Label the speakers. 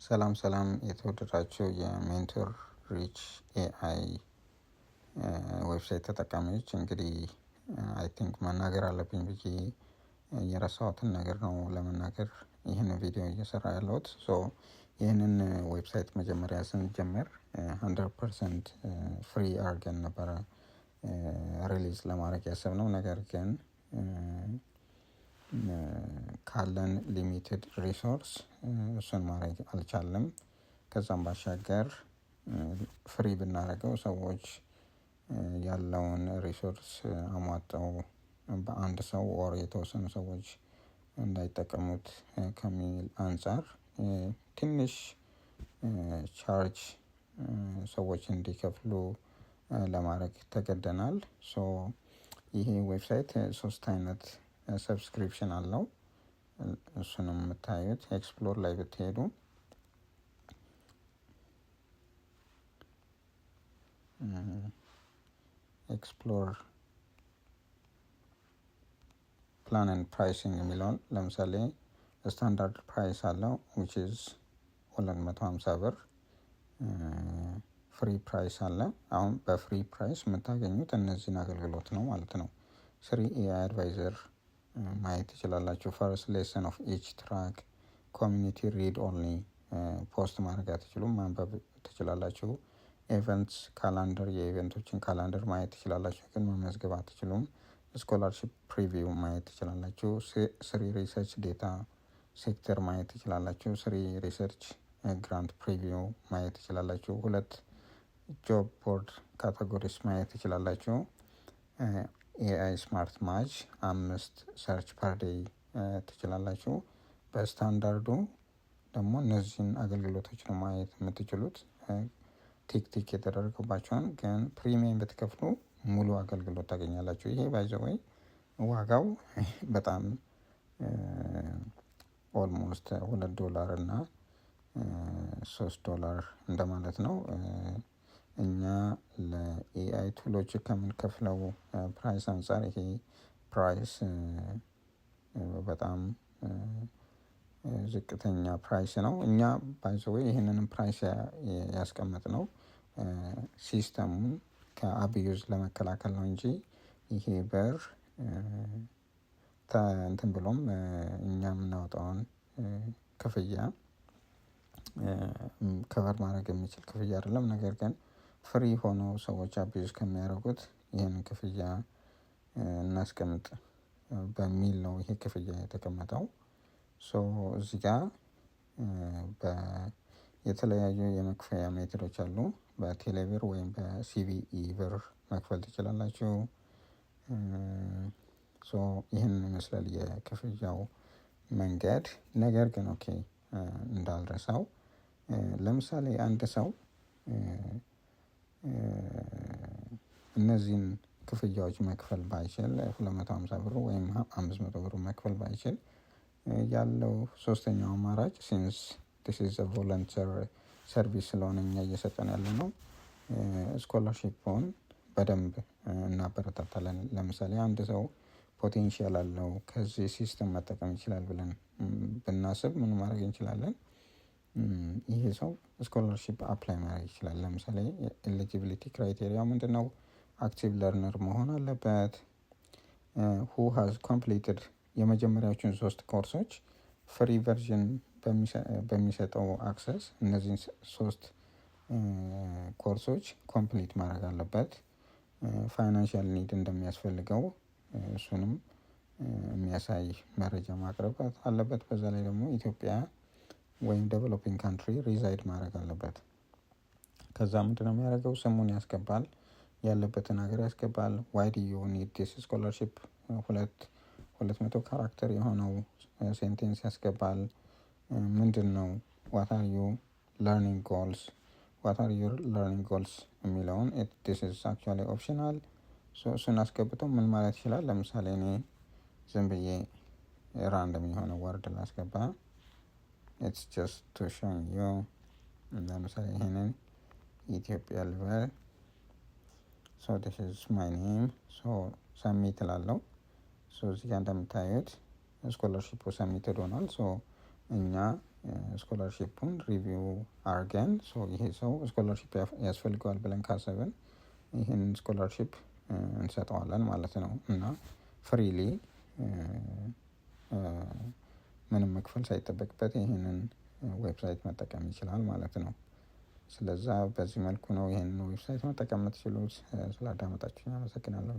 Speaker 1: ሰላም ሰላም የተወደዳችሁ የ Mentor Reach AI website ተጠቃሚዎች፣ እንግዲህ I think መናገር አለብኝ ብዬ የረሳሁትን ነገር ነው ለመናገር ይህንን ቪዲዮ እየሰራ ያለሁት። So ይህንን website መጀመሪያ ስንጀምር 100% free አድርገን ነበረ release ለማድረግ ያሰብነው። ነገር ግን ካለን limited resource እሱን ማድረግ አልቻልንም። ከዛም ባሻገር free ብናደርገው ሰዎች ያለውን resource አሟጠው በአንድ ሰው or የተወሰኑ ሰዎች እንዳይጠቀሙት ከሚል አንፃር ትንሽ charge ሰዎች እንዲከፍሉ ለማድረግ ተገደናል። So ይሄ website ሶስት አይነት subscription አለው። እሱንም የምታዩት explore ላይ ብትሄዱ explore plan and pricing የሚለውን፣ ለምሳሌ standard price አለው which is 250 ብር። Free price አለ። አሁን በ free price የምታገኙት እነዚህን አገልግሎት ነው ማለት ነው። Three AI advisor ማየት ትችላላችሁ። First lesson of each track፣ community read only፣ post ማድረግ አትችሉም፣ ማንበብ ትችላላችሁ። Events calendar፣ የ event ኦችን calendar ማየት ትችላላችሁ፣ ግን መመዝገብ አትችሉም። Scholarship preview ማየት ትችላላችሁ። Three research data sector ማየት ትችላላችሁ። Three research grant preview ማየት ትችላላችሁ። ሁለት job board categories ማየት ትችላላችሁ። AI smart match፣ አምስት search per day ትችላላችሁ። በስታንዳርዱ ደግሞ እነዚህን አገልግሎቶች ነው ማየት የምትችሉት፣ tick tick የተደረገባቸውን። ግን premium ብትከፍሉ ሙሉ አገልግሎት ታገኛላችሁ። ይሄ by the way ዋጋው በጣም almost 2 ዶላር እና 3 ዶላር እንደማለት ነው። እኛ ለ AI tool ኦች ከምንከፍለው price አንፃር ይሄ price በጣም ዝቅተኛ price ነው። እኛ by the way ይህንንም price ያስቀመጥነው system ኡን ከ abuse ለመከላከል ነው እንጂ ይሄ ብር እንትን ብሎም እኛ የምናወጣውን ክፍያ cover ማድረግ የሚችል ክፍያ አይደለም። ነገር ግን free ሆኖ ሰዎች abuse ከሚያደርጉት ይህንን ክፍያ እናስቀምጥ በሚል ነው ይሄ ክፍያ የተቀመጠው። So እዚህ ጋር የተለያዩ የመክፈያ method ኦች አሉ። በቴሌብር ወይም በ CBE ብር መክፈል ትችላላችሁ። So ይህንን ይመስላል የክፍያው መንገድ። ነገር ግን okay እንዳልረሳው፣ ለምሳሌ አንድ ሰው እነዚህን ክፍያዎች መክፈል ባይችል፣ 250 ብር ወይም 500 ብር መክፈል ባይችል፣ ያለው ሶስተኛው አማራጭ since this is volunteer service ስለሆነ እኛ እየሰጠን ያለ ነው፣ scholarship ኡን በደንብ እናበረታታለን። ለምሳሌ አንድ ሰው potential አለው፣ ከዚህ system መጠቀም ይችላል ብለን ብናስብ ምን ማድረግ እንችላለን? ይሄ ሰው scholarship apply ማድረግ ይችላል። ለምሳሌ eligibility criteria ምንድን ነው? Active learner መሆን አለበት። Who has completed የመጀመሪያዎቹን ሶስት ኮርሶች free version በሚሰጠው access እነዚህን ሶስት ኮርሶች complete ማድረግ አለበት። Financial need እንደሚያስፈልገው እሱንም የሚያሳይ መረጃ ማቅረብ አለበት። በዛ ላይ ደግሞ ኢትዮጵያ ወይም developing country reside ማድረግ አለበት። ከዛ ምንድነው የሚያደርገው? ስሙን ያስገባል፣ ያለበትን ሀገር ያስገባል። Why do you need this scholarship 200 character የሆነው sentence ያስገባል። ምንድን ነው what are your learning goals የሚለውን፣ this is actually optional። እሱን አስገብቶ ምን ማለት ይችላል? ለምሳሌ እኔ ዝም ብዬ random የሆነ word ላስገባ፣ it's just to show you። ለምሳሌ ይሄንን ኢትዮጵያ ልበል። So this is my name። So submit እላለሁ። So እዚህ ጋር እንደምታዩት scholarship ኡ submitted ሆኗል። So እኛ Scholarship ኡን review አርገን ይሄ ሰው scholarship ያስፈልገዋል ብለን ካሰብን ይህንን scholarship እንሰጠዋለን ማለት ነው። እና freely ምንም መክፈል ሳይጠበቅበት ይህንን website መጠቀም ይችላል ማለት ነው። ስለዛ በዚህ መልኩ ነው ይህንን website መጠቀም የምትችሉት። ስላዳመጣችሁኝ አመሰግናለሁ።